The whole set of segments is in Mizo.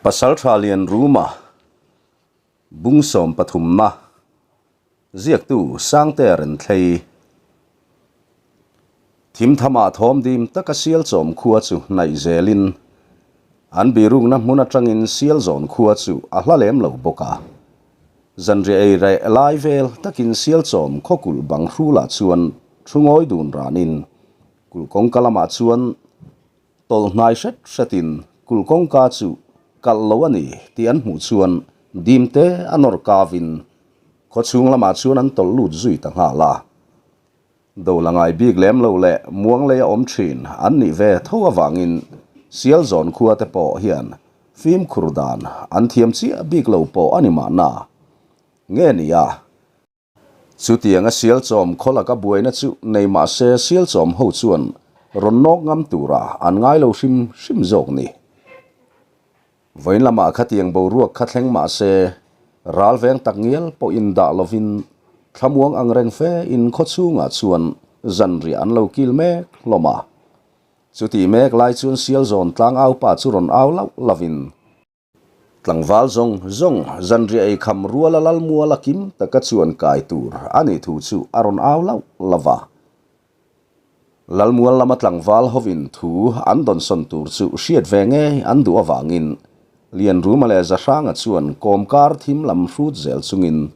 Pasaltha Lianruma bung sawm pathumna ziaktu Sangtea Renthlei Thimthama thawm dim taka sial chawm khua chu hnaih zelin an birukna hmun atangin sial zawn khua chu a hla lem lo bawk a. Zanriah ei reh lai vel takin sial chawm khaw kulh bang hrulah chuan thu ngawi dun ranin kulh kawngka lamah chuan Tawlh hnai hret hretin kulh kawngka chu kalh lo a ni tih an hmuh chuan dimte a nawr kavin khawchhung lamah chuan an tawlh lut zui ta nghal a. Do la ngai bik lem lo leh muang lei a awm thin an nih ve tho avangin Sialzawn khua te pawh hian fimkhur dan an thiam chiah bik lo pawh a ni mahna nge ni a. Chutianga sialchawm khaw laka buaina chu nei mah se sialchawm ho chuan rawn nawk ngam tura an ngai lo hrim hrim zawk ni. Vawiin lamah khatiang boruak kha thleng mah se ral veng tak ngial pawhin dah lovin thlamuang ang reng fe in khaw chhungah chuan zanriah an lo kil mek hlawm a. Chutih mek lai chuan sialzawn tlangaupa chu rawn au lauh lovin Tlangval zawng zawng zanriah ei kham ruala Lalmuala kim taka chuan kai tur a nih thu chu a rawn au lauh lauh va. Lalmual lama tlangval hovin thu an dawnsawn tur chu hriat ve ngei an duh avangin Lianruma leh Zahranga chuan kawmkar thim lam hrut zel chungin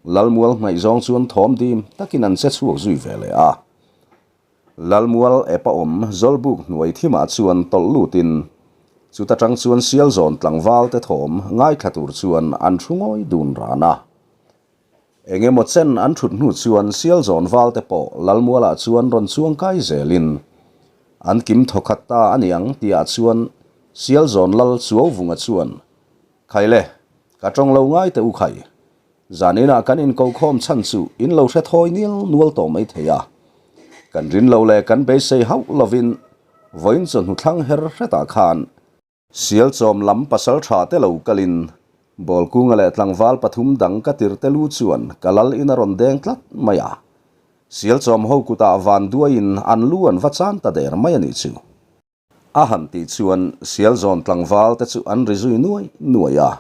Lalmual hnaih zawng chuan thawm dim takin an che chhuak zui ve leh a. Lalmual epa awm Zawlbuk hnuai thimah chuan tawlh lutin chuta tang chuan Sialzawn tlangval te thawm ngaithla tur chuan an thu ngawi dun ran a. Eng emaw chen an thut hnu chuan Sialzawn val te pawh Lalmualah chuan rawn chuang kai zelin an kim thawkhat ta a niang tihah chuan Sialzawn lal Chuauvunga chuan, Khaile, ka tawng lo ngai teh u khai. Zan inah kan inkokhawm chhan chu in lo hre thawi nil nual tawh mai thei a. Kan rin lo leh kan beisei hauh lovin vawiin chawhnu thlang her hretah khan Sialchawm lam pasal tha te lo kalin Bawlkunga leh tlangval pathum dang ka tirte lu chuan ka lal in a rawn deng tlat mai a. Sialchawm ho kutah van duaiin an lu an va chan ta der mai a nih chu. A han tih chuan Sialzawn tlangval te chu an ri zui nuai nuai a.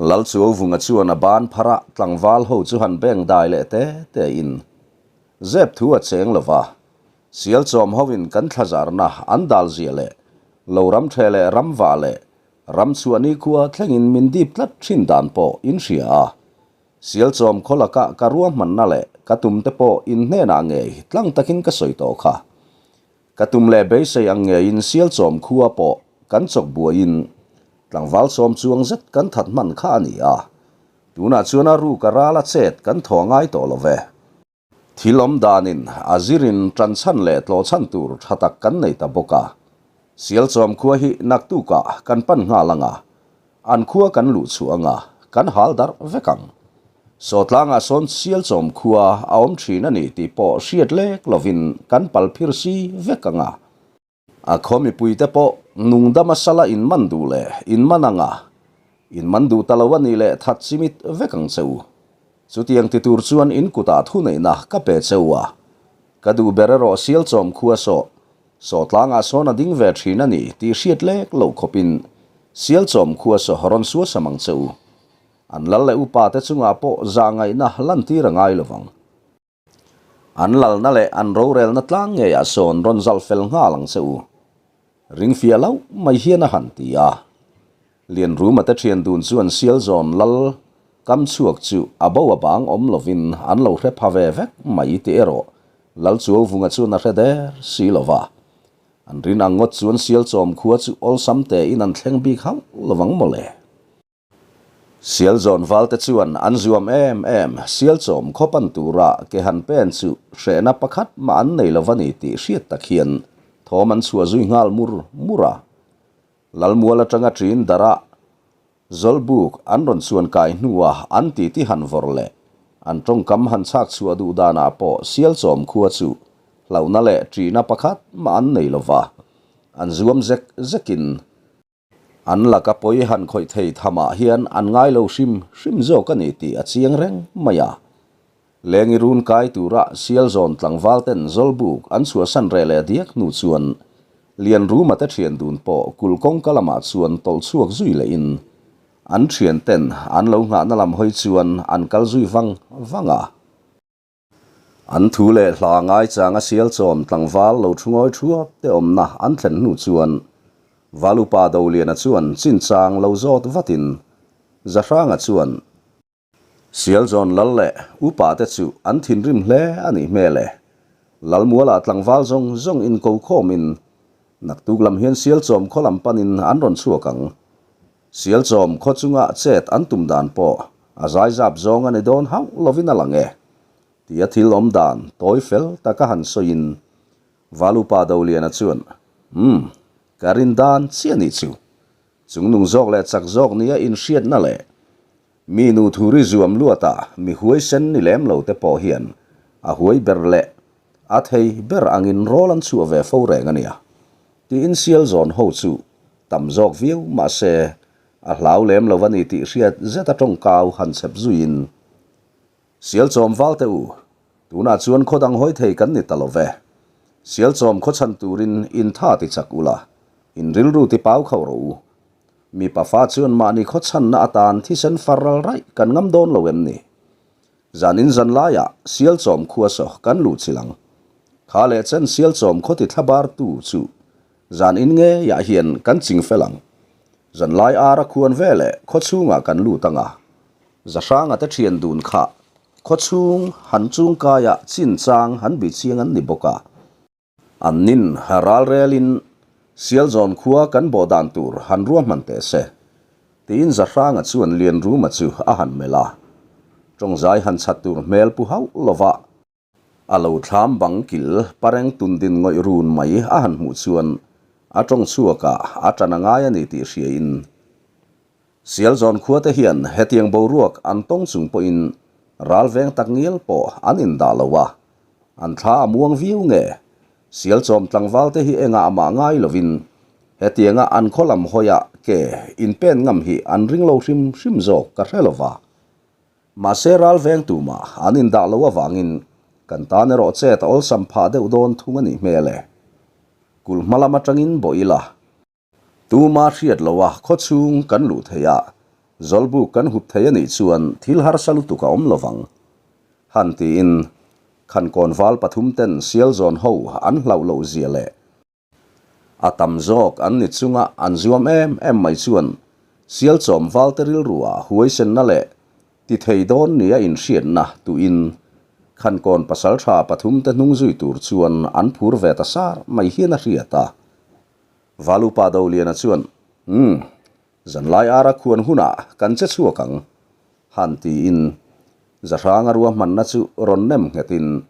Lalchuauvunga chuan a ban phar a, tlangval ho chu han beng dai leh te te in zep thu a cheng lo va, Sialchawm ho in kan thlazarna an dal zia leh lo ram the leh ram vah leh ram chhuah nikhua thlengin min dip tlat thin dan pawh in hria a, Sialchawm khaw laka ka ruahmanna leh ka tum te pawh in hnenah ngei tlang takin ka sawi tawh kha. Ka tum leh beisei ang ngeiin Sialchawm khua pawh kan chawk buaiin tlangval sawm chuang zet kan that hman kha a ni a, tunah chuan a ruk a ral a chet kan thaw ngai tawh lo ve. Thil awm danin a zirin tan chhan leh tlawh chhan tur tha tak kan nei ta bawk a, Sialchawm khua hi naktukah kan pan nghal ang a, An khua kan luh chhuah anga kan hal darh vek ang. Sawtlangah sawn Sialchawm khua a awm thin a ni tih pawh hriat lek lovin kan pal phir si vek anga. A khaw mipuite pawh nungdama sala in man duh leh in man anga in man duh ta lo a nih leh that chimit vek ang che u. Chutiang ti tur chuan in kutah thuneihna ka pe che u a. Ka duh ber erawh Sialchawm khua sawh Sawtlangah sawn a ding ve thin a ni tih hriat lek loh khawpin Sialchawm khua saw rawn suasam ang che u. An lal leh upa te chungah pawh zahngaihna lantir a ngai lovang. An lalna leh an rorelna tlang ngeiah sawn rawn zalh fel nghal ang che u. Ringfiah loh mai hian a han ti a. Lianruma te thian dun chuan Sialzawn lal kam chhuak chu a bo a bang awm lovin an lo hre pha ve vek mai tih erawh Lal Chuauvunga chuan a hre der si lo va. An rin ang ngawt chuan Sialchawm khua chu awlsam tein an thleng bik hauh lovang mawle. Sialzawn valte chuan an zuam em em, Sialchawm khaw pan tura ke han pen chu hrehna pakhat mah an nei lo va ni tih hriat tak hian thawm an chhuah zui nghal mur mur a. Lalmual atanga ṭin darah Zawlbuk an rawn chuan kai hnua an titi han vawrh leh an tawngkam han chhak chhuah duh danah pawh Sialchawm khua chu hlauhna leh ṭihna pakhat mah an nei lo va, an zuam zek zekin an laka pawi han khawih thei thamah hian an ngai lo hrim hrim zawk a ni tih a chiang reng mai a. Lengi run kai tura Sialzawn tlangval ten Zawlbuk an chhuahsan reh leh diak hnu chuan. Lianruma te thian dun pawh kulh kawngka lamah chuan tawlh chhuak zui lehin an thian ten an lo nghahna lam hawi chuan an kal zui vang vang a. An thu leh hla ngaichanga Sialchawm tlangval lo thu ngawi thuap te awmna an thlen hnu chuan Valupa Doliana chuan chinchang lo zawt vatin Zahranga chuan Sialzawn lal leh upa te chu an thinrim hle a nih hmel e. Lalmualah tlangval zawng zawng inko khawmin naktuk lam hian Sialchawm khaw lam panin an rawn chhuak ang. Sialchawm khaw chunga chet an tum dan pawh a zaizap zawng a ni dawn hauh lovin a lang e. Tia thil awm dan tawi fel taka han sawiin Valupa Doliana chuan, Umm, ka rin dan chiah nih chu. Chungnung zawk leh chak zawk nia inhriatna leh mi nu thuri zuam luatah mi huaisen ni lem lo te pawh hian a huai ber leh a thei ber angin rawl an chhuah ve fo reng a nia tiin sial zawn ho chu tam zawk viau mahse a hlau lem lo a ni tih hriat zeta tawngkau han chhep zuiin Sialchawm val teh u, tunah chuan khaw dang hawi thei kan ni ta lo ve. Sialchawm khaw chhan turin in tha ti chak ula, in rilru ti pau khauh rawh u. Mi pafa chuan mahni khaw chhanna atan thisen far ral raih kan ngam dawn lo em ni? Zanin zan laiah Sialchawm khua saw kan luh chilh ang. Kha leh chen Sialchawm khaw ti thlabar tu chu zan in ngeiah hian kan ching fel ang. Zanlai ara khuan veleh khaw chhungah kan lut ang a. Zahranga te thian dun kha khawchhung han chungkaia chinchang han bih chiang an ni bawk a. An nin ralrelin Sialzawn khua kan bawh dan tur han ruahman teh se, tiin Zahranga chuan Lianruma chu a han melh a. Tawngzai han chhat tur hmel pu hauh lova a lo thlam bang kil pareng tun din ngawih run mai a han hmuh chuan a tawng chhuakah a tan a ngai a ni tih hriain Sialzawn khuate hian hetiang boruak an tawng chung pawhin ral veng tak ngial pawh an indah lo a, an thla a muang viau nge? Sialchawm tlangvalte hi engah mah ngai lovin hetianga an khaw lam hawiah ke inpen ngam hi an ring lo hrim hrim zawk ka hre lo va. Mahse ral veng tumah an indah lo avangin kan tan erawh chet a awlsam phah deuh dawn thung a nih hmel e. Kulh hma lam atangin bawh ila. Tuma hriat loha khawchhung kan luh theih a, zawlbuk kan hup thei a nih chuan thil harsa lutuk a awm lovang. Han tiin Khankawn val pathum ten Sialzawn ho an hlauh loh zia leh A tam zawk an ni chunga an zuam em em mai chuan Sialchawm valte rilrua huaisenna leh ti thei dawn nia inhriatna tuin Khankawn pasaltha pathumte hnung zui tur chuan an phur ve ta sar mai hian a hriat a. Valupa Doliana chuan, Umm, zanlai ara khuan hunah kan che chhuak ang, han tiin Zahranga ruahmanna chu rawn nem nghetin,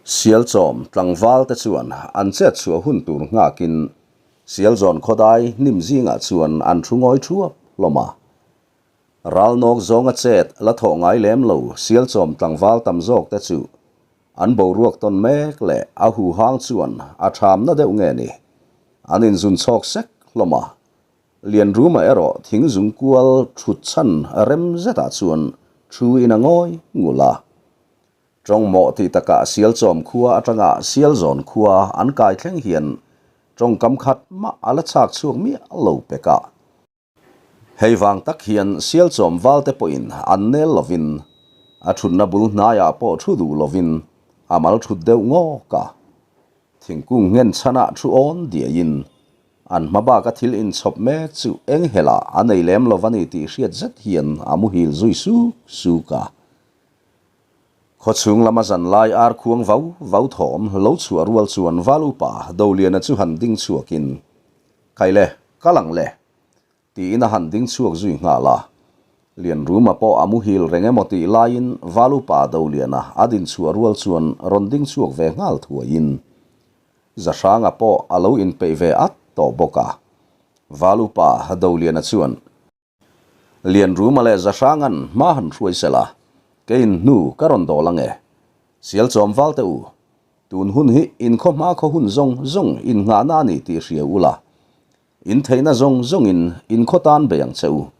Sialchawm tlangval te chuan an chet chhuah hun tur nghakin Sialzawn khawdai hnim zingah chuan an thu ngawi thuap hlawm a. Ralnawk zawnga chet la thawh ngai lem lo Sialchawm tlangval tam zawk te chu an boruak tawn mek leh a huhang chuan a thamna deuh nge ni an inzun chhawk sek hlawm a. Lianruma erawh thing zung kual thut chhan rem zetah chuan thu in a ngawi ngul a. Tawngmawh tih takah Sialchawm khua atanga Sialzawn khua an kai thleng hian tawngkam khat mah a la chhak chhuak miah lo pek a. Hei vang tak hian Sialchawm valte pawhin an nel lovin a thutna bul hnaiah pawh thu duh lovin a mal thut deuh ngawk a. Thingkung nghen chhanah thu awn diaiin an hma baka thil inchhawp mek chu eng helah a nei lem lo a ni tih hriat zet hian a muhil zui suk suk a. Khawchhung lama zan lai ar khuang vau vau thawm lo chhuah rual chuan Val upa Doliana chu han ding chhuakin, Kai le, kal ang le, tiin a han ding chhuak zui nghal a. Lianruma pawh a muhil reng emaw tih laiin Val upa Doliana a din chhuah rual chuan rawn ding chhuak ve nghal thuaiin Zahranga pawh a lo inpeih ve at tawh bawk a. Val upa Doliana chuan, Lianruma leh Zahranga'n hma han hruai sel a, keiin hnu ka rawn dawl ang e. Sialchawm val teh u, tun hun hi in khaw hma khaw hun zawng zawng in nghahna a ni tih hria ula, in theihna zawng zawngin in khaw tan bei ang che u,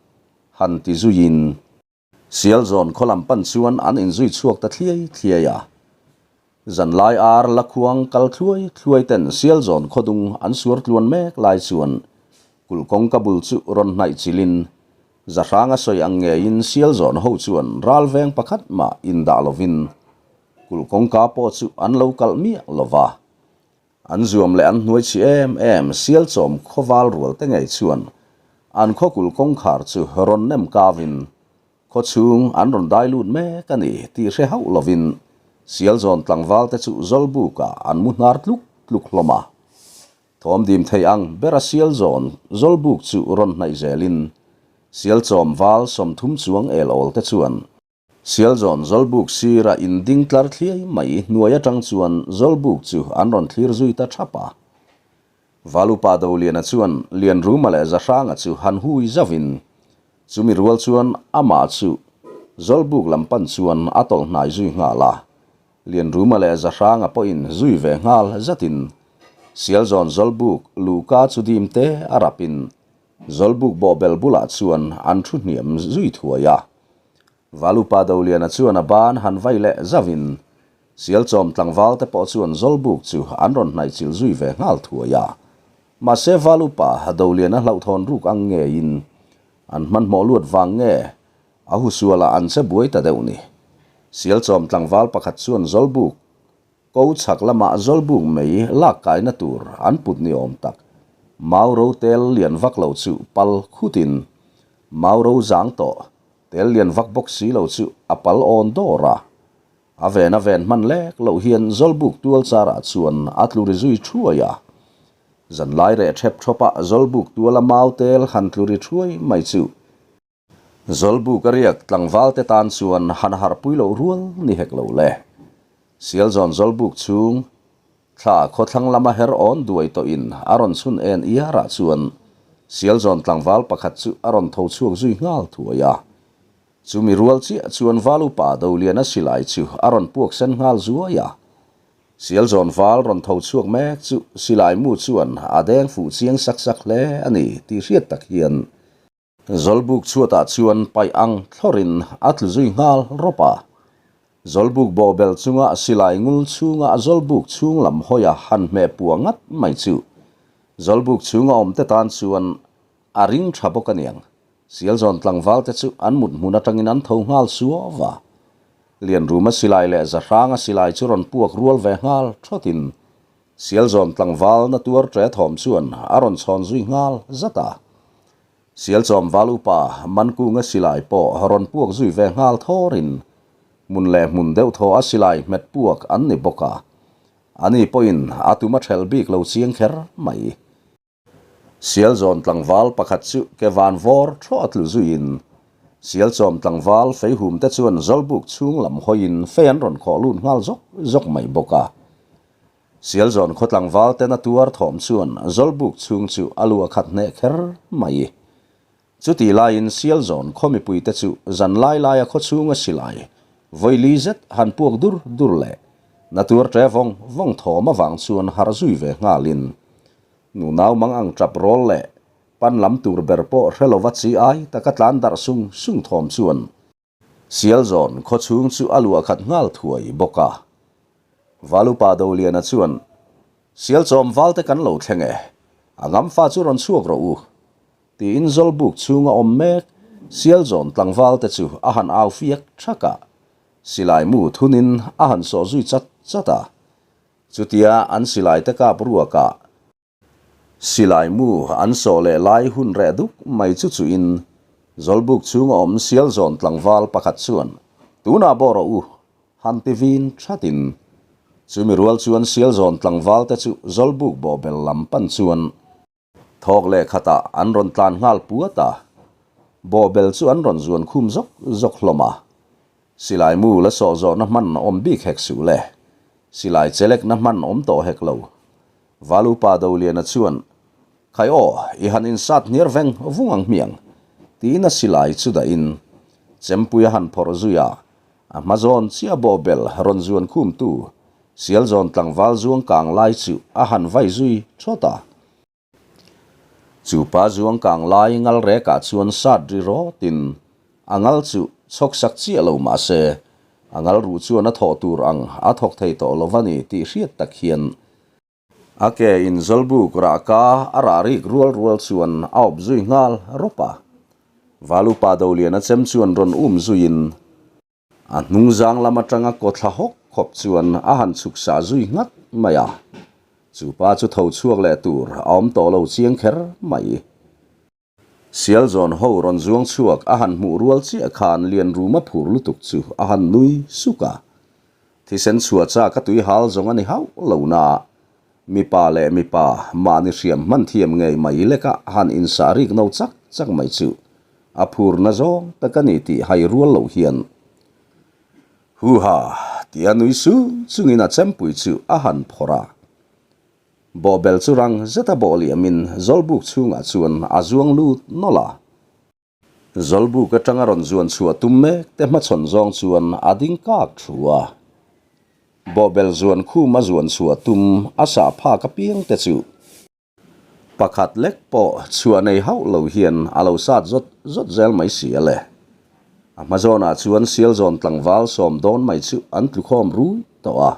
han ti zuiin. Sialzawn khaw lam pan chuan an inzui chhuak ta thliai thliai a. Zanlai ar la khuang kal thluai thluai ten Sialzawn khawdung an suar tluan mek lai chuan kulh kawngka bul chu rawn hnaih chilhin Zahranga sawi ang ngeiin Sialzawn ho chuan ral veng pakhat mah indah lovin kulh kawngka pawh chu an lo kalh miah lova. An zuam leh an hnuai chhi em em Sialchawm khawval rual te ngei chuan an khaw kulh kawngkhar chu rawn nem kavin Khaw chhung an rawn dai lut mek a ni tih hre hauh lovin Sialzawn tlangval te chu Zawlbukah an mu hnar tluk tluk hlawm a. Thawm dim thei ang bera Sialzawn Zawlbuk chu rawn hnaih zelin Sialchawm val 30 chuang el awl te chuan Sialzawn Zawlbuk sira inding tlar thliai mai hnuai atang chuan Zawlbuk chu an rawn thlir zui ta thap a. Valupa Doliana chuan Lianruma leh Zahranga chu han hui zauhin Chumi rual chuan amah chu Zawlbuk lam pan chuan a tawlh hnai zui nghal a, Lianruma leh Zahranga pawhin zui ve nghal zatin Sialzawn Zawlbuk luhka chu dim te a rapin Zawlbuk bawhbel bulah chuan an thu hniam zui thuai a. Valupa Doliana chuan a ban han vai leh zauhin Sialchawm tlangval te pawh chuan Zawlbuk chu an rawn hnaihchilh zui ve nghal thuai a. Mahse Valupa Doliana hlauhthawn ruk ang ngeiin an hmanhmawh luat vang nge a husualah an che buai ta deuh ni. Sialchawm tlangval pakhat chuan Zawlbuk ko chhak lamah Zawlbuk mei lak kaina tur an put ni awm tak mau ro tel lian vak lo chu pal khutin mau ro zang tawh tel lian vak bawk si lo chu a pal awn dawr a. A ven a ven hman lek loh hian Zawlbuk tual charah chuan a tlu ri zui thuai a. Zanlai reh thep thawp a Zawlbuk tuala mau tel han tlu ri thuai mai chu Zawlbuk a riak tlangval te tan chuan han harhpui loh rual ni hek lo le. Sialzawn Zawlbuk chhung thla khawthlang lama her awn duai tawhin a rawn chhun en iarah chuan Sialzawn tlangval pakhat chu a rawn tho chhuak zui nghal thuai a. Chumi rual chiah chuan Val upa Doliana silai chu a rawn puak sen nghal zuai a. Sialzawn val rawn tho chhuak mek chu silai mu chuan a deng fuh chiang sak sak hle a ni tih hriat tak hian Zawlbuk chhuatah chuan paih ang thlawrin a tlu zui nghal rawp a. Zawlbuk bawhbel chunga silai ngul chhunga Zawlbuk chhung lam hawia han hmeh puah ngat mai chu Zawlbuk chhunga awmte tan chuan a ring tha bawk a niang. Sialzawn tlangval te chu an mut hmun atangin an tho nghal suau a. Lianruma silai leh Zahranga silai chu rawn puak rual ve nghal thawtin Sialzawn tlangval na tuar ṭe thawm chuan a rawn chhawn zui nghal zat a. Sialchawm val upa Mankunga silai pawh rawn puak zui ve nghal thawrin hmun leh hmun deuh thaw a silai hmet puak an ni bawk a. Ani pawhin a tum a ṭhelh bik lo chiang kher mai. Sialzawn tlangval pakhat chu ke van vawr thawh a tlu zuiin Sialchawm tlangval feihum te chuan Zawlbuk chhung lam hawiin fei an rawn khawh lut nghal zawk zawk mai bawk a. Sialzawn khaw tlangval ten a tuar thawm chuan Zawlbuk chhung chu a lu a khat hneh kher mai. Chutih laiin Sialzawn khaw mipuite chu zan lai laia khaw chhunga silai vawi li zet han puak dur dur leh na tuar ṭe vawng vawng thawm avang chuan harh zui ve nghalin Nunau mang ang tap rawl leh pan lam tur ber pawh hre lova chi ai taka tlan darh sung sung thawm chuan Sialzawn khaw chhung chu a luah khat nghal thuai bawk a. Valupa Doliana chuan, Sialchawm valte kan lo thleng e, a ngamfa chu rawn chhuak rawh u, tiin Zawlbuk chhunga awm mek Sialzawn tlangvalte chu a han au fiak thak a, silai mu thunin a han sawh zui chat chat a. Chutia an silai te kap ruakah silai mu an sawh leh lai hun reh duk mai chu chuin Zawlbuk chhunga awm Sialzawn tlangval pakhat chuan tunah bawh rawh u han ti vin thatin chumi rual chuan Sialzawn tlangval te chu Zawlbuk bawhbel lam pan chuan Thawk leh khatah an rawn tlan nghal puat a, bawhbel chu an rawn zuan khum zawk zawk hlawm a. Silai mu la sawh zawhna hman awm bik hek suh le, silai chelekna hman awm tawh hek lo. Valupa Doliana chuan, Khai aw, i han insat hniar veng vung ang hmiang, tiin a silai chu dahin chempui a han phawrh zui a, a hma zawn chiah bawhbel rawn zuan khumtu Sialzawn tlangval zuang kang lai chu a han vai zui thawt a. Chu pa zuang kang lai ngal rekah chuan sat ri rawtin a ngal chu chhawk sak chiah lo mah se, A ngal ruh chuan a thawh tur ang a thawk thei tawh lo va ni tih hriat tak hian a ke in Zawlbuk rahka a rah rik rual rual chuan a awp zui nghal rawp a. Valupa Doliana chem chuan rawn um zuiin A hnung zang lam atanga kaw thla hawk khawp chuan a han chhuk sah zui nghat mai a, chu pa chu tho chhuak leh tur a awm tawh lo chiang kher mai. Sial zawn ho rawn zuang chhuak a han hmuh rual chiah khan Lianruma phur lutuk chu a han nui suk a, thisen chhuah chak a tui hal zawng a ni hauh lo na, mipa leh mipa mahni hriam hman thiam ngei mai leka han insah rik no chak chak mai chu A phurna zawng tak a ni tih hai rual loh hian Huha tia nui sung chungin a chempui chu a han phawrh a. Bawhbel chu rang zeta bawh liamin Zawlbuk chhungah chuan a zuang lut nawlh a. Zawlbuk atanga rawn zuan chhuah tum mek te hmachhawn zawng chuan a ding kak thu a. Bawhbel zuan khum a zuan chhuah tum a sah phak apiang te chu Pakhat lek pawh chhuah nei hauh lo hian a lo sat zawt zawt zel mai si a le. A hma zawnah chuan Sialzawn tlangval sawm dawn mai chu an tlu khawm rui tawh a.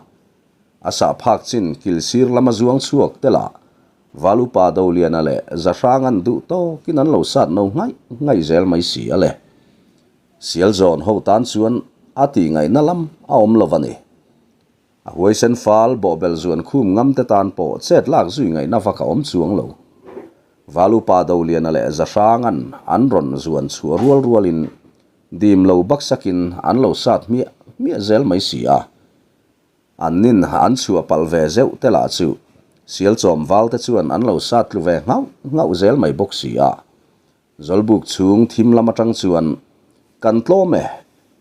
A sah phak chin kil sir lama zuang chhuak te lah Val upa Doliana leh Zahrang an duh tawkin an lo sat no nghaih nghaih zel mai si a le. Sialzawn ho tan chuan a tih ngaihna lam a awm lo a ni. A huaisen fal bawhbel zuan khum ngam te tan pawh chet lak zui ngaihna vak a awm chuang lo. Valupa Doliana leh Zahranga'n an rawn zuan chhuah rual rualin dim lo baksakin an lo sat hmiah hmiah zel mai si a. An nin an chhuah palh ve zeuh te lah chu Sialchawm val te chuan an lo sat tlu ve nghauh nghauh zel mai bawk si a. Zawlbuk chhung thim lam atang chuan, Kan tlawm e,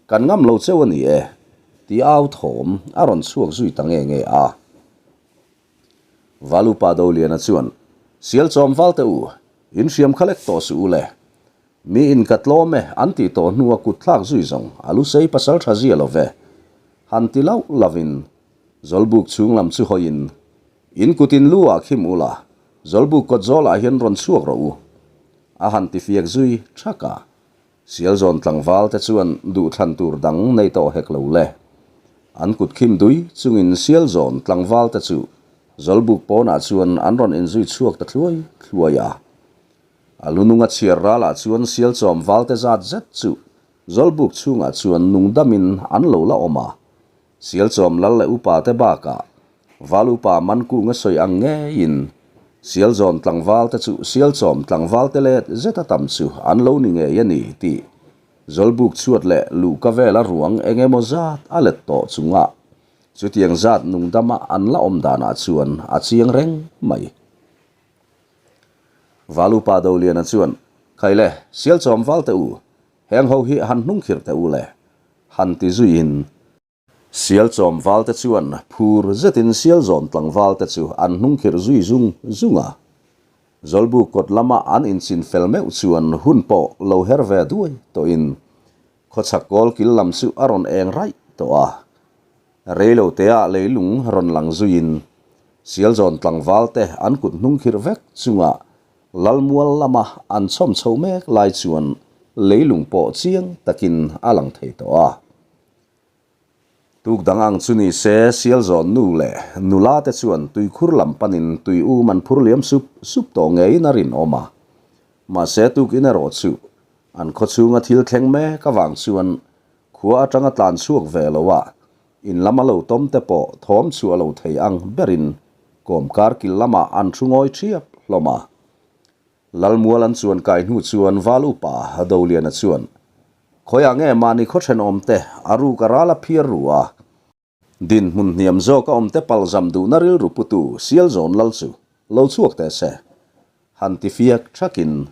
kan ngam lo cheu a ni e, ti au thawm a rawn chhuak zui ta nge nge a. Valupa Doliana chuan, Sialchawm valte u, in hriam kha lek tawh suh u le. Mi in ka tlawm e an tih tawh hnua kut thlak zui zawng a lu sei pasal tha zia lo ve. Han ti lauh lovin Zawlbuk chhung lam chu hawiin, In kut in lu ah khim ula, Zawlbuk kawt zawlah hian rawn chhuak rawh u. A han ti fiak zui thak a. Sialzawn tlangval te chuan duhthlan tur dang nei tawh hek lo le. An kut khim dui chungin Sialzawn tlangval te chu Zawlbuk pawnah chuan an rawn inzui chhuak ta thluai thluai a. A lu nunga chhiar ralah chuan Sialchawm valte zat zet chu Zawlbuk chhungah chuan nungdamin an lo la awm a. Sialchawm lal leh upa te bakah Val upa Mankung a sawi ang ngeiin Sialzawn tlangval te chu Sialchawm tlangval te let zeta tam chu an lo ni ngei a ni tih Zawlbuk chhuat leh luhka vela ruang eng emaw zat a let tawh chungah chutiang zat nungdama an la awm danah chuan a chiang reng mai. Val upa Doliana chuan, Khaile, Sialchawm val te u, heng ho hi han hnungkhirh teh u le, Han ti zuiin, Sialchawm valte chuan phur zetin Sialzawn tlangvalte chu an hnungkhirh zui zung zung a. Zawlbuk kawt lama an inchin fel meuh chuan hun pawh lo her ve duai tawhin khawchhak kawl kil lam chu a rawn eng raih tawh a. Reiloteah leilung rawn lang zuiin Sialzawn tlangvalte an kut hnungkhirh vek chungah Lalmual lama an chhawm chho mek lai chuan leilung pawh chiang takin a lang thei tawh a. Tuk dang ang chu ni se Sialzawn nu leh nula te chuan tuikhur lam panin tui um an phur liam sup sup tawh ngeiin a rinawm a. Mahse tukin erawh chu an khawchhunga thil thleng mek avang chuan khua atanga tlan chhuak ve lo a In lama lo tawm te pawh thawm chhuah lo thei ang berin kawmkar kil lamah an thu ngawi ṭhiap hlawm a. Lalmual an chuan kai hnu chuan Val upa Doliana chuan, Khawiah nge mahni khaw ṭhenawm te a ruk a ral a phiar ru a, dinhmun hniam zawk a awm te palzam duhna rilru putu Sialzawn lal chu lo chhuak teh se, Han ti fiak thakin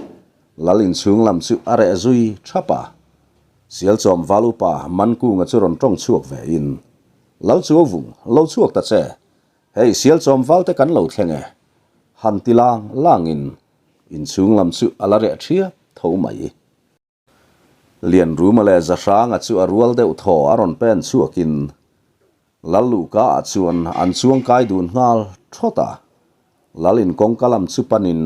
Lal inchhung lam chu a reh zui thap a. Sialchawm val upa Mankunga chu rawn tawng chhuak ve in, Lal chu vung, lo chhuak ta che. Hei Sialchawm val te kan lo thleng e. Han ti lang langin inchhung lam chu a la reh thiap tho mai. Lianruma leh Zahranga chu a rual deuh thaw a rawn pen chhuakin Lal luhka ah chuan an chuang kai dun nghal thawt a. Lal in kawngka lam chu panin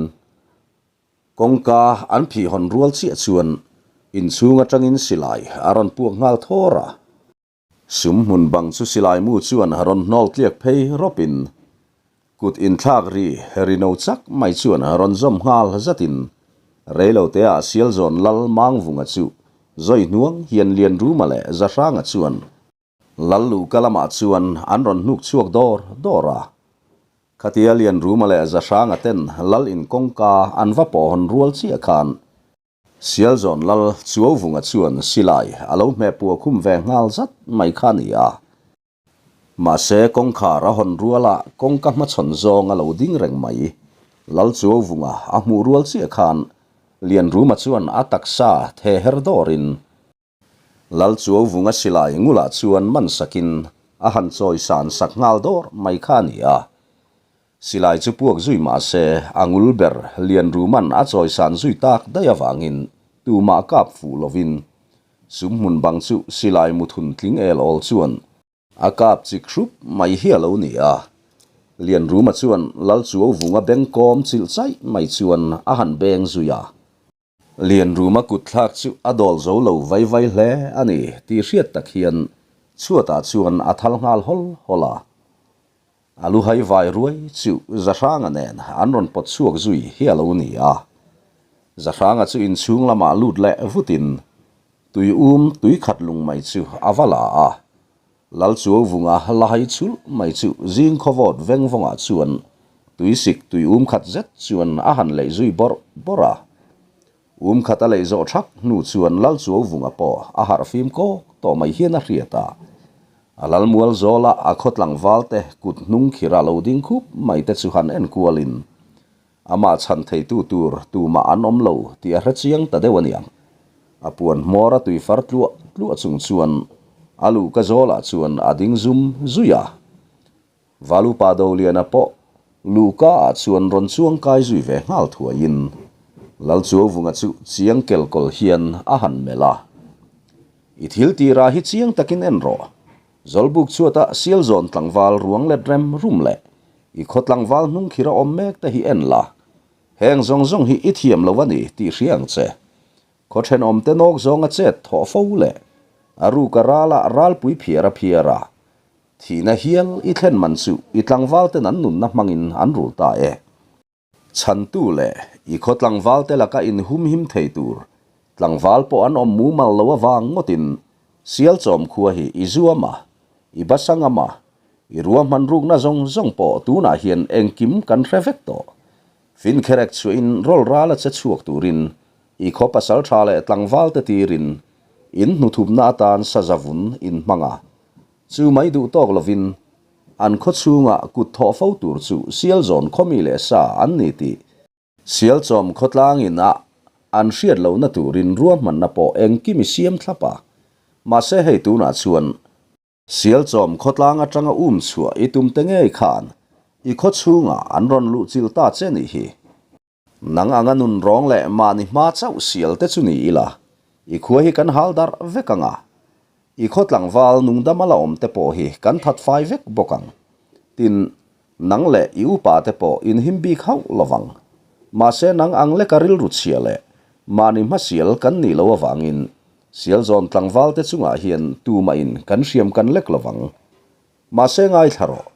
kawngka an phih hawn rual chiah chuan inchhung atangin silai a rawn puak nghal thawr a. Sumhmun bang chu silai mu chuan rawn hnawl tliak phei rawpin kut inthlak ri rino chak mai chuan rawn zawm nghal zatin reiloteah Sialzawn Lal Mangvunga chu zawi hnuang hian Lianruma leh Zahranga chuan Lal luhka lamah chuan an rawn hnuk chhuak dawr dawr a. Khatia Lianruma leh Zahranga ten Lal in kawngka an va pawh hawn rual chiah khan Sialzawn Lal Chuauvunga chuan silai a lo hmeh puah khum ve nghal zat mai kha a ni a. Mahse kawngkhar a hawn ruala kawngka hmachhawn zawng a lo ding reng mai. Lal Chuauvunga a hmuh rual chiah khan Lianruma chuan a taksa the her dawrin Lal Chuauvunga silai ngulah chuan man sakin a han chawi san sak nghal dawr mai kha a ni a. Silai chu puak zui mah se a ngul ber Lianruman a chawi san zui tak daih avangin tumah kap fuh lovin sumhmun bang chu silai muthun tling el awl chuan a kap chik hrup mai hi a lo ni a. Lianruma chuan Lal Chuauvunga bengkawm chilh chaih mai chuan a han beng zui a. Lianruma kut thlak chu a dawl zo lo vai vai hle a ni tih hriat tak hian chhuatah chuan a thal nghal hawl hawl a. A lu hai vai ruai chu Zahranga nen an rawn pawt chhuak zui hi a lo ni a. Zahranga chu inchhung lamah lut leh vutin tui um tui khat lung mai chu a va la a. Lalchuauvunga la hai chulh mai chu zing khawvawt veng vawngah chuan tuisik tui um khat zet chuan a han leih zui bawrh bawrh a. Um khat a leih zawh thak hnu chuan Lalchuauvunga pawh a harh fim kawk tawh mai hian a hriat a. A lalmual zawla a khaw tlangval te kut hnung khira lo ding khup mai te chu han en kualin Amah chhan theitu tur tumah an awm lo tih a hre chiang ta deuh a niang. A puan hmawr a tui far tluah tluah chung chuan a luhka zawlah chuan a ding zum zui a. Valupa Doliana pawh luhka ah chuan rawn chuang kai zui ve nghal thuaiin Lalchuauvunga chu chiang kelkawl hian a han melh a. I thil tirah hi chiang takin en rawh. Zawlbuk chhuata Sialzawn tlangval ruang let rem rum leh i khaw tlangval hnung khir a awm mek te hi en la, heng zawng zawng hi i thiam lo a ni tih hria ang che. Khaw thenawm te nawk zawnga chet thawh fo leh a ruka rala ralpui phiar a phiar a, thihna hial i thlen man chu i tlangval ten an nunna hmangin an rul ta e. Chhantu leh i khaw tlangval te laka inhumhim thei tur tlangval pawh an awm mumal lo avang ngawtin Sialchawm khua hi i zuam a, i basa ngam a, i ruahman rukna zawng zawng pawh tunah hian engkim kan hre vek tawh. Finkherek chhuahin rawl ral a che chhuak turin i khaw pasal tha leh tlangval te tirin in hnuthupna atan sazavun in hmang a, chu mai duh tawk lovin An khaw chhunga kut thawh fo tur chu Sialzawn khawmi leh sa an ni tih Sialchawm khawtlangin a an hriat lohna turin ruahmanna pawh engkim i siam thlap a. Mahse hei tunah chuan Sialchawm khawtlang atanga um chhuah i tum te ngei khan i khaw chhungah an rawn luh chilh ta che nih hi. Nang anga nun rawng leh mahni hma chauh sial te chu ni ila, i khua hi kan hal darh vek ang a. I khaw tlangval nungdam a la awm te pawh hi kan that fai vek bawk ang. Tin, nang leh i upa te pawh in him bik hauh lo vang. Mahse nang ang leka rilru chhia leh mahni hma sial kan nih loh avangin sialzawn tlangval te chungah hian tumahin kan hriam kan lek lo vang. Mahse ngaithla rawh.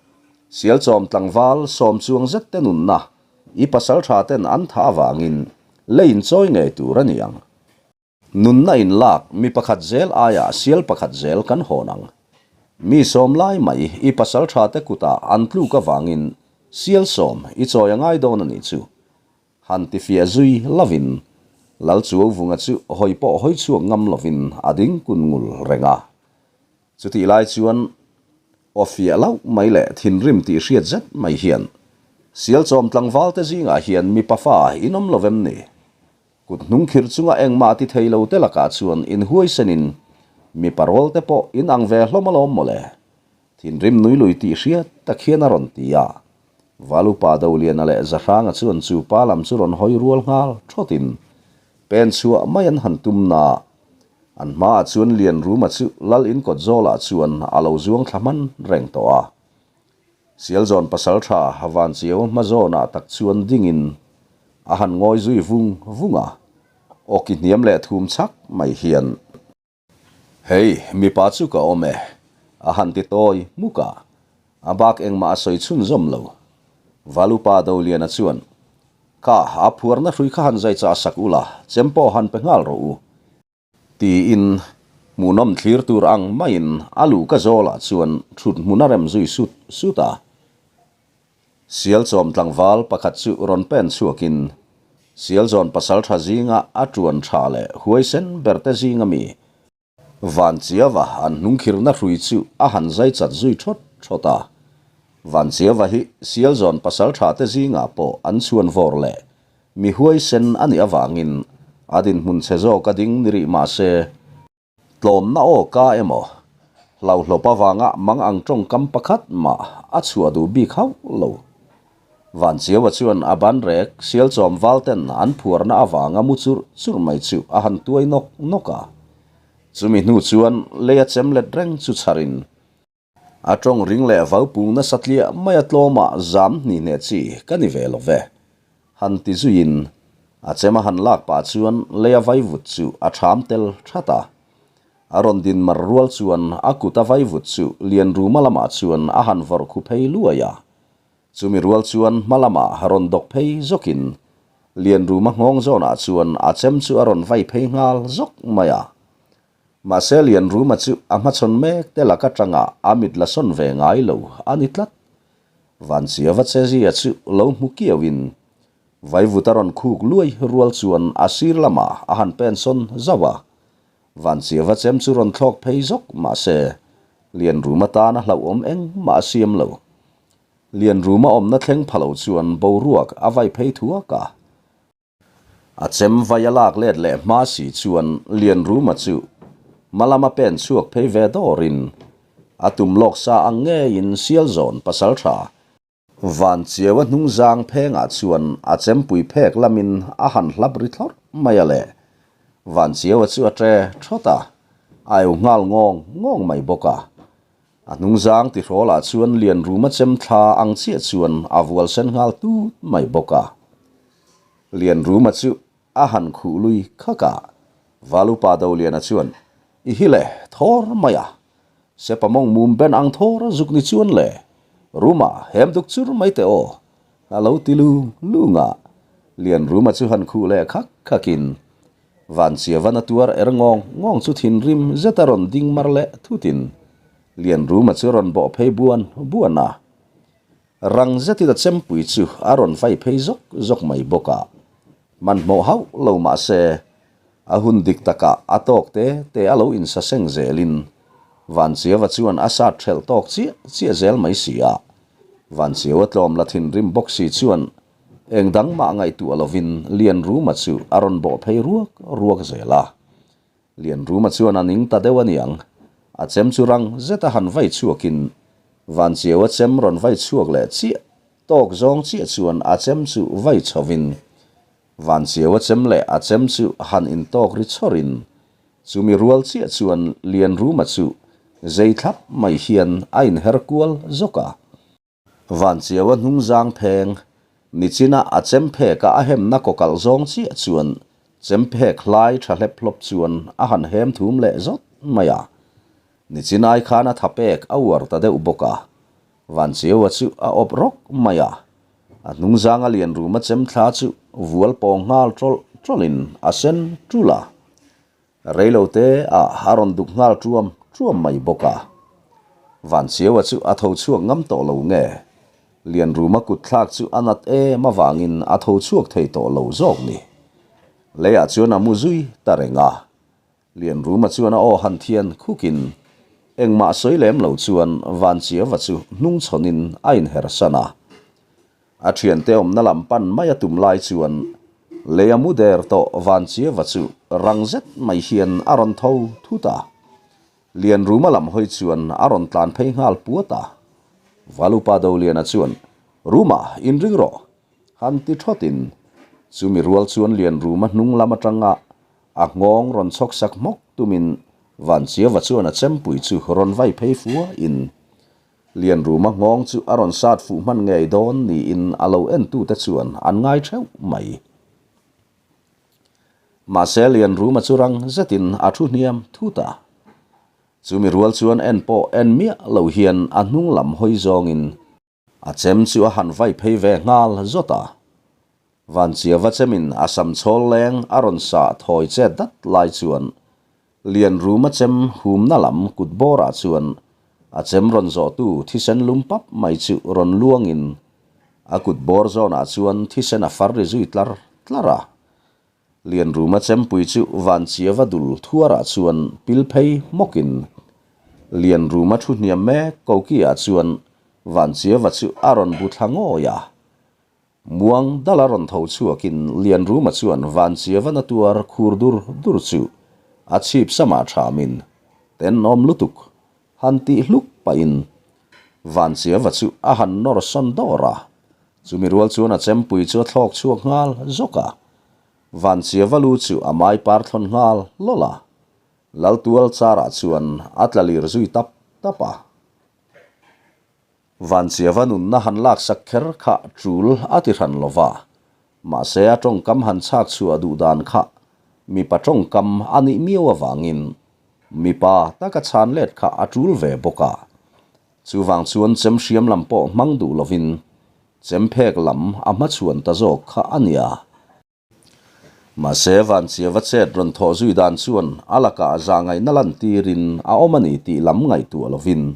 Sialchawm tlangval sawm chuang zet te nunna i pasal tha ten an thah avangin lei in chawi ngei tur a ni ang. Nunna in lak mi pakhat zel aiah sial pakhat zel kan hawn ang. Mi sawm lai mai i pasal tha te kutah an tluk avangin sial sawm i chawi a ngai dawn a nih chu. Han tifiah zui lovin Lalchuauvunga chu hawi pawh hawi chhuak ngam lovin a ding kun ngul reng a. Chutih lai chuan aw fiah loh mai leh thinrim tih hriat zet mai hian, Sialchawm tlangval te zingah hian mipa fa in awm lo vem ni? Kut hnung khir chunga engmah ti thei lo te lakah chuan in huaisenin mipa rawl te pawh in ang ve hlawm alawm mawle. Thinrim nui lui tih hriat tak hian a rawn ti a. Valupa Doliana leh Zahranga chuan chu pa lam chu rawn hawi rual nghal thawtin pen chhuah mai an han tum na. An hmaah chuan Lianruma chu Lal in kawt zawlah chuan a lo zuang thla hman reng tawh a. Sialzawn pasaltha Vanchiau hma zawnah tak chuan dingin a han ngawi zui vung vung a, awki hniam leh thum chhak mai hian. Hei, mipa chu ka awm e. A han ti tawi hmuk a, a bak engmah a sawi chhunzawm lo. Valupa Doliana chuan, Kha, a phuarna hrui kha han zai chah sak ula, chem pawh han pe nghal rawh u. Tiin hmuhnawm thlir tur ang maiin a luhka zawlah chuan thut hmun a rem zui sut sut a. Sialchawm tlangval pakhat chu rawn pen chhuakin Sialzawn pasaltha zinga a tuan tha leh huaisen berte zinga mi Vanchiava an hnungkhirna hrui chu a han zai chat zui thawt thawt a. Vanchiava hi Sialzawn pasaltha te zingah pawh an chhuan vawr leh mi huaisen a nih avangin a dinhmun chhe zawk a ding ni rih mah se, Tlawmna aw ka emaw? Hlauhlawp avanga mang ang tawngkam pakhat mah a chhuah duh bik hauh lo. Vanchiaua chuan a banrek sialchawm valten an phuarna avanga mu churh churh mai chu a han tuai nawk nawk a. Chumi hnu chuan lei a chem let reng chu chharin a tawng ring leh vaupung nasa tliah mai a tlawmah zam hni hneh chi ka ni ve lo ve. Han ti zuiin a chem a han lak pah chuan lei a vaivut chu a ṭham tel ṭhat a. A rawn din mar rual chuan a kut a vaivut chu Lianruma lamah chuan a han vawrh khu phei luai a. Chumi rual chuan hma lamah rawn dawk phei zawkin Lianruma nghawng zawnah chuan a chem chu a rawn vai phei nghal zawk mai a. Mahse Lianruma chu a hmachhawn mek te lak atanga a mit la sawn ve ngai lo a ni tlat. Vanchiava chezia chu lo hmu kiauin Vaivut a rawn khuk luai rual chuan a sir lamah a han pen sawn zauh a. Vanchiava chem chu rawn thlawk phei zawk mahse Lianruma tana hlauhawm engmah a siam lo. Lianruma awmna thleng pha lo chuan boruak a vai phei thuak a. A chem vai a lak let leh hma si chuan Lianruma chu hma lama pen chhuak phei ve dawrin a tum lawk sa ang ngeiin Sialzawn pasaltha Vanchiaua hnungzang phengah chuan a chempui phek lamin a han hlap ri thlawrh mai a le. Vanchiaua chu a ṭe ṭhawt a, a eu nghal ngawng ngawng mai bawk a. A hnungzang tihrawlah chuan Lianruma chem thla ang chiah chuan a vual sen nghal tut mai bawk a. Lianruma chu a han khuh lui khak a, Valupa Doliana chuan, I hi le, thawr mai a. Sepa mawng mum ben ang thawr zuk ni chuan le, Ruma hem duk chur mai teh aw, a lo ti lung lung a. Lianruma chu han khuh leh khak khakin, Vanchiavan a tuar er ngawng ngawng chu thinrim zeta rawn ding mar leh thutin Lianruma chu rawn bawh phei buan buan a. Rang zetin a chempui chu a rawn vai phei zawk zawk mai bawk a, hmanhmawh hauh lo mah se, a hun dik takah a tawk te te a lo insaseng zelin Vanchiaua chuan a sat ṭhelh tawk chiah chiah zel mai si a. Vanchiaua tlawm la thinrim bawk si chuan eng dang mah ngaihtuah lovin Lianruma chu a rawn bawh phei ruak ruak zel a. Lianruma chuan a ning ta deuh a niang. A chem chu rang zeta han vai chhuakin Vanchiau a chem rawn vai chhuak leh chiah tawk zawng chiah chuan a chem chu vai chhovin Vanchiau a chem leh a chem chu han intawk ri chhawrin chumi rual chiah chuan Lianruma chu zei thlap mai hian a inher kual zawk a. Vanchiaua hnungzang pheng, nichina a chem pheka a hemna kawkalh zawng chiah chuan chem phek hlai tha hlep hlawp chuan a han hem thum leh zawt mai a. Nichinai khan a tha pek a uar ta deuh bawk a, Vanchiaua chu a awp rawk mai a. A hnungzanga Lianruma chem thla chu vual pawng nghal tawlh tawlhin a sen tul a. Reilo te ah a rawn duk nghal tuam tuam mai bawk a. Vanchiaua chu a tho chhuak ngam tawh lo nge? Lianruma kut thlak chu a nat em avangin a tho chhuak thei tawh lo zawk ni. Leiah chuan a mu zui ta reng a. Lianruma chuan a aw han thian khukin engmah sawi lem lo chuan Vanchiaua chu hnungchhawnin a inhersan a. A thiante awmna lam pan mai a tum lai chuan lei a mu der tawh Vanchiava chu rang zet mai hian a rawn tho thut a. Lianruma lam hawi chuan a rawn tlan phei nghal puat a. Valupa Doliana chuan, Ruma, inring rawh! han ti thawtin chumi rual chuan Lianruma hnung lam atanga a nghawng rawn chhawk sak hmawk tumin Vanchiava chuan a chempui chu rawn vai phei fuain Lianruma nghawng chu a rawn sat fuh hman ngei dawn niin a lo entute chuan an ngai theuh mai. Mahse Lianruma chu rang zetin a thu hniam thut a. Chumi rual chuan en pawh en miah lo hian a hnung lam hawi zawngin a chem chu a han vai phei ve nghal zawt a. Vanchiava chemin a sam chhawl leng a rawn sah thawi chet dat lai chuan Lianruma chem humna lam kut bawrah chuan a chem rawn zawhtu thisen lum pap mai chu rawn luangin a kut bawr zawnah chuan thisen a far ri zui tlar tlar a. Lianruma chempui chu Vanchiava dul thuarah chuan pil phei hmawkin Lianruma thu hniam mek kokiah chuan Vanchiava chu a rawn bu thla ngawi a. Muang dala rawn tho chhuakin Lianruma chuan Vanchiava na tuar khur dur dur chu a chhip samah thamin tenawm lutuk han tih hluk pahin Vanchiava chu a han nawr sawn dawr a, chumi rual chuan a chempui chu a thlawk chhuak nghal zawk a. Vanchiava lu chu a mai par thlawn nghal lawlh a, Laltual charah chuan a tla lir zui tap tap a. Vanchiava nunna han laksak kher kha tul a ti hran lo va, mahse a tawngkam han chhak chhuah duh dan kha mipa tawngkam a nih miau avangin mipa taka chhan let kha a tul ve bawk a. Chuvang chuan chem hriam lam pawh hmang duh lovin chem phek lam a hmachhuan ta zawk kha a nia. Mahse, Vanchiava chet rawn thawh zui dan chuan a lakah zahngaihna lantirin a awm a ni tih lam ngaihtuah lovin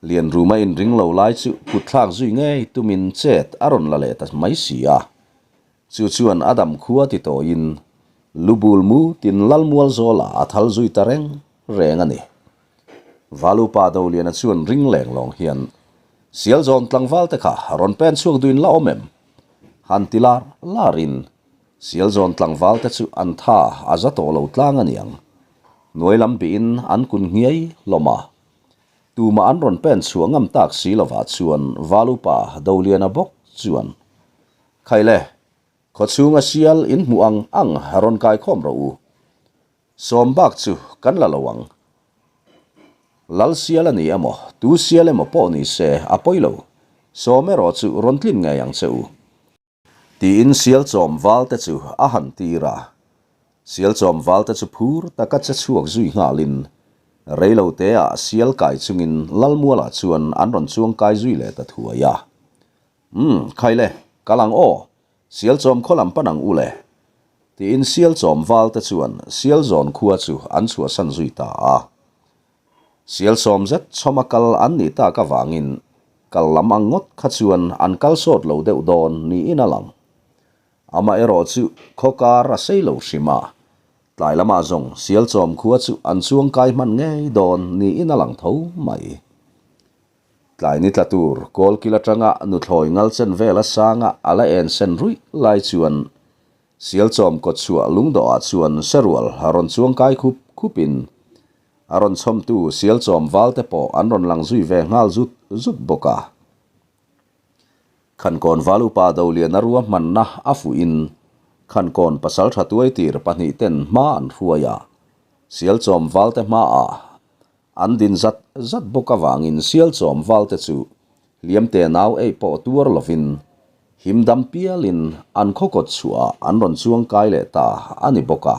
Lianruma inring lo lai chu kutthlak zui ngei tumin chet a rawn la leh ta mai si a. Chu chuan a dam khua ti tawiin lu bul mu tin Lalmual zawlah a thal zui ta reng reng a ni. Valupa Doliana chuan ring leng lawng hian Sialzawn tlangval te kha rawn pen chhuak duin la awm em? Han ti lar larin Sialzawn tlangval te chu an tha a za tawh lo tlang a niang. Hnuai lam bihin an kun nghiai hlawm a. Tumah an rawn pen chhuah ngam tak si lovah chuan Valupa Doliana bawk chuan, Khaile, khawchhunga sial in hmuh ang ang rawn kaikhawm rawh u. Sawm bak chu kan la lo ang. Lal sial a ni emaw, tu sial emaw pawh ni se a pawi lo. Sawm erawh chu rawn tlin ngei ang che u. Tiin sial chawm val te chu a han tir a. Sial chawm val te chu phur taka che chhuak zui nghalin rei lo teah sial kai chungin Lalmualah chuan an rawn chuang kai zui leh ta thuai a. Umm, khaile, kal ang aw, Sialchawm khaw lam pan ang u le, tiin Sialchawm valte chuan Sialzawn khua chu an chhuahsan zui ta a. Sialsawm zet chhawma kal an nih tak avangin kal lam ang ngawt kha chuan an kal sawt lo deuh dawn niin a lang. Amaherawh chu khaw kar a sei lo hrim a, tlai lamah zawng Sialchawm khua chu an chuangkai hman ngei dawn niin a lang tho mai. Tlai ni tla tur kawlkil atanga nuthlawi ngal chen vela sanga a la en sen ruih lai chuan Sialchawm kawtchhuah lungdawhah chuan serual a rawn chuang kai khup khupin a rawn chhawmtu Sialchawm valte pawh an rawn lang zui ve nghal zut zut bawk a. Khankawn val upa Doliana ruahmanna a fuhin Khankawn pasaltha tuaitir pahnihten hma an hruai a, Sialchawm valte hmaah An din zat zat bawk avangin Sialchawm valte chu hliamte nau ei pawh tuar lovin him dam pialin an khawkawt chhuahah an rawn chuang kai leh ta a ni bawk a.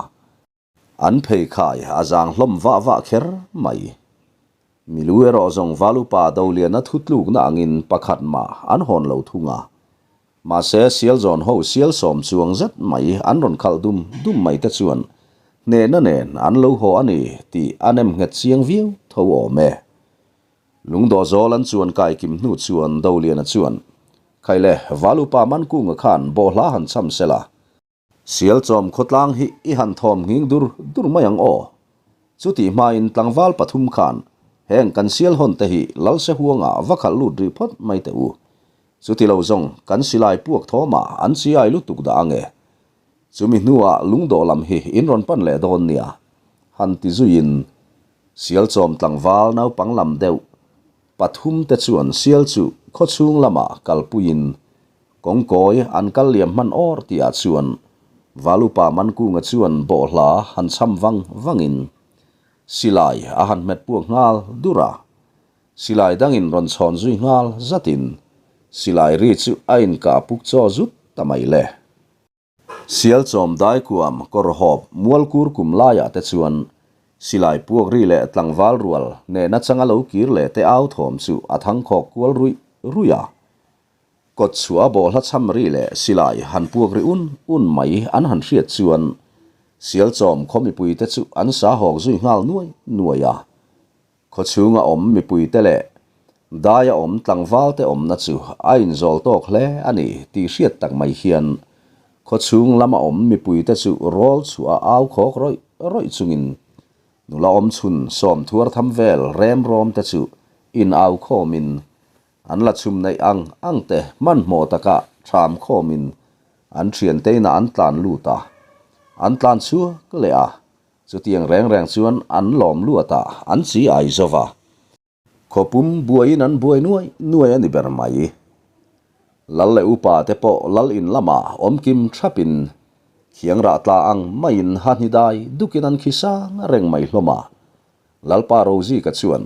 An pheikhai a zang hlawm vah vah kher mai. Milu erawh zawng Valupa Doliana thutlukna angin pakhat mah an hawn lo thung a. Mahse, Sialzawn ho sial sawm chuang zet mai an rawn khalh dum dum mai te chuan hnehna nen an lo haw a ni tih a nem nghet chiang viau tho awm e. Lungdawh zawl an chuan kai kim hnu chuan Doliana chuan, Khaile, Valupa Mankunga khan bawhhla han cham sela, Sialchawm khawtlang hi i han thawm nghing dur dur mai ang aw. Chutih hmain tlangval pathum khan heng kan sial hawn te hi Lalse huangah va khalh lut rih phawt mai teh u. Chuti lo zawng kan silai puak thawmah an chiai lutuk dah ange. Chumi hnuah lungdawh lam hi in rawn pan leh dawn nia. Han ti zuiin Sialchawm tlangval naupang lam deuh pathum te chuan sial chu khawchhung lamah kalpuiin Kawngkawi an kal liam hman awr tihah chuan Valupa Mankunga chuan bawhhla han chham vang vangin silai a han hmet puak nghal dur a, silai dangin rawn chhawn zui nghal zatin silai ri chu a inkah puk chaw zut ta mai le. Sialchawm daikuam kawrhawp mualkur kum laiah te chuan. Silai puak ri leh tlangval rual nehna changa lo kir leh te au thawm chu a thangkhawk kual ruih ruih a. Kawt chhuah a bawhhla cham ri leh silai han puak ri un un mai an han hriat chuan Sialchawm khaw mipuite chu an sa hawk zui nghal nuai nuai a. Khaw chhunga awm mipuite leh daia awm tlangvalte awmna chu a inzawl tawk hle a ni tih hriat tak mai hian khaw chhung lama awm mipuite chu rawl chhuah a au khawk rawih rawih chungin nula awm chhun sawm thuar tham vel rem rawm te chu in au khawmin an la chhum neih ang ang te hmanhmawh taka ṭham khawmin an ṭhiante inah an tlan lut a, an tlan chhuak leh a. Chutiang reng reng chuan an lawm luat a, an chi ai zo va. Khawpum buaiin an buai nuai nuai a ni ber mai. Lal leh upa te pawh lal in lamah awm kim thapin khiang rah tla ang maiin hahni dai dukin an khi sang reng mai hlawm a. Lalpa Rozika chuan.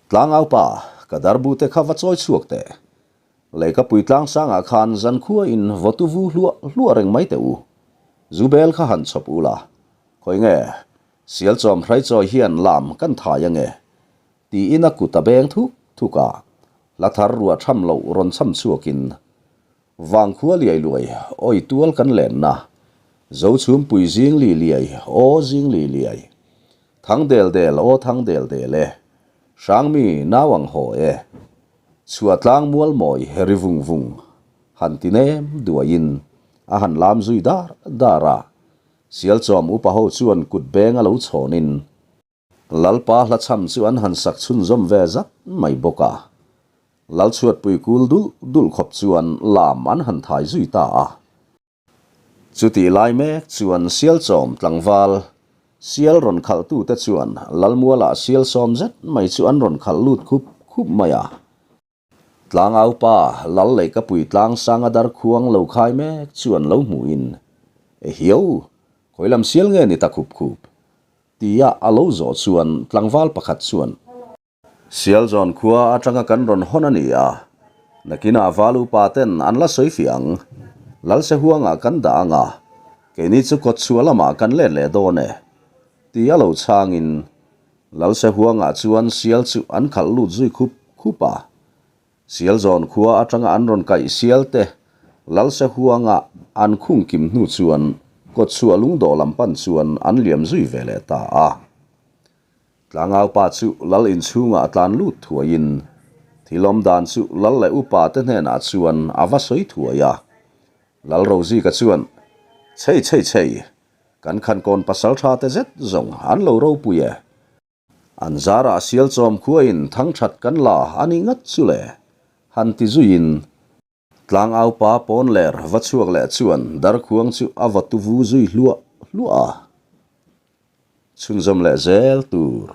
Tlangaupa, ka darbu te kha va chawi chhuak teh. Leikapui tlangsangah khan zankhua in vawtu vu hluah hluah reng mai teh u. Zu bel kha han chhawp u la. Khawi nge, Sialchawm hraichawi hian lam kan thai ange? Tiin a kut a beng thuk thuk a, hla thar ruah tham loh rawn cham chhuakin Vangkhua liai luai awi tual kan lenna, Zochhumpui zing li liai aw zing li liai, Thang del del aw thang del del e, Hrangmi nau ang haw e, Chhuahtlang mual mawi ri vung vung, han ti nem duaiin a han lam zui dar dar a, Sialchawm upa ho chuan kut beng a lo chhawnin, Lalpa hla chham chu an han sak chhunzawm ve zat mai bawk a. Lalchhuatpui kul dulh dulh khawp chuan lam an han thai zui ta a. Chutih lai mek chuan Sialchawm tlangval sial rawn khalhtute chuan Lalmualah sial sawm zet mai chu an rawn khalh lut khup khup mai a. Tlangaupa Lal Leikapui tlangsanga darkhuang lo khai mek chuan lo hmuhin, E hiau, khawi lam sial nge ni ta khup khup? Tia a lo zawh chuan tlangval pakhat chuan, Sialzawn khua atanga kan rawn hawn a ni a, nakinah val upa ten an la sawi fiah ang, Lalse huangah kan dah ang a, keini chu kawtchhuah lamah kan let leh dawn e, tia lo chhangin, Lalse huangah chuan sial chu an khalh lut zui khup khup a. Sialzawn khua atanga an rawn kaih sial te Lalse huanga an khung kim hnu chuan kawtchhuah lungdawh lam pan chuan an liam zui ve leh ta a. Tlangaupa chu lal inchhungah a tlan lut thuaiin thilawm dan chu lal leh upa te hnenah chuan a va sawi thuai a. Lal Rozika chuan, Chhei chhei chhei, Kan khankawn pasal tha te zet zawng an lo ropui e. An zarah Sialchawm khuain thangthat kan la a nih ngat chu le, han ti zuiin Tlangaupa pawn ler va chhuak leh chuan darkhuang chu a va tu vu zui hluah hluah a. Chhunzawm leh zel tur.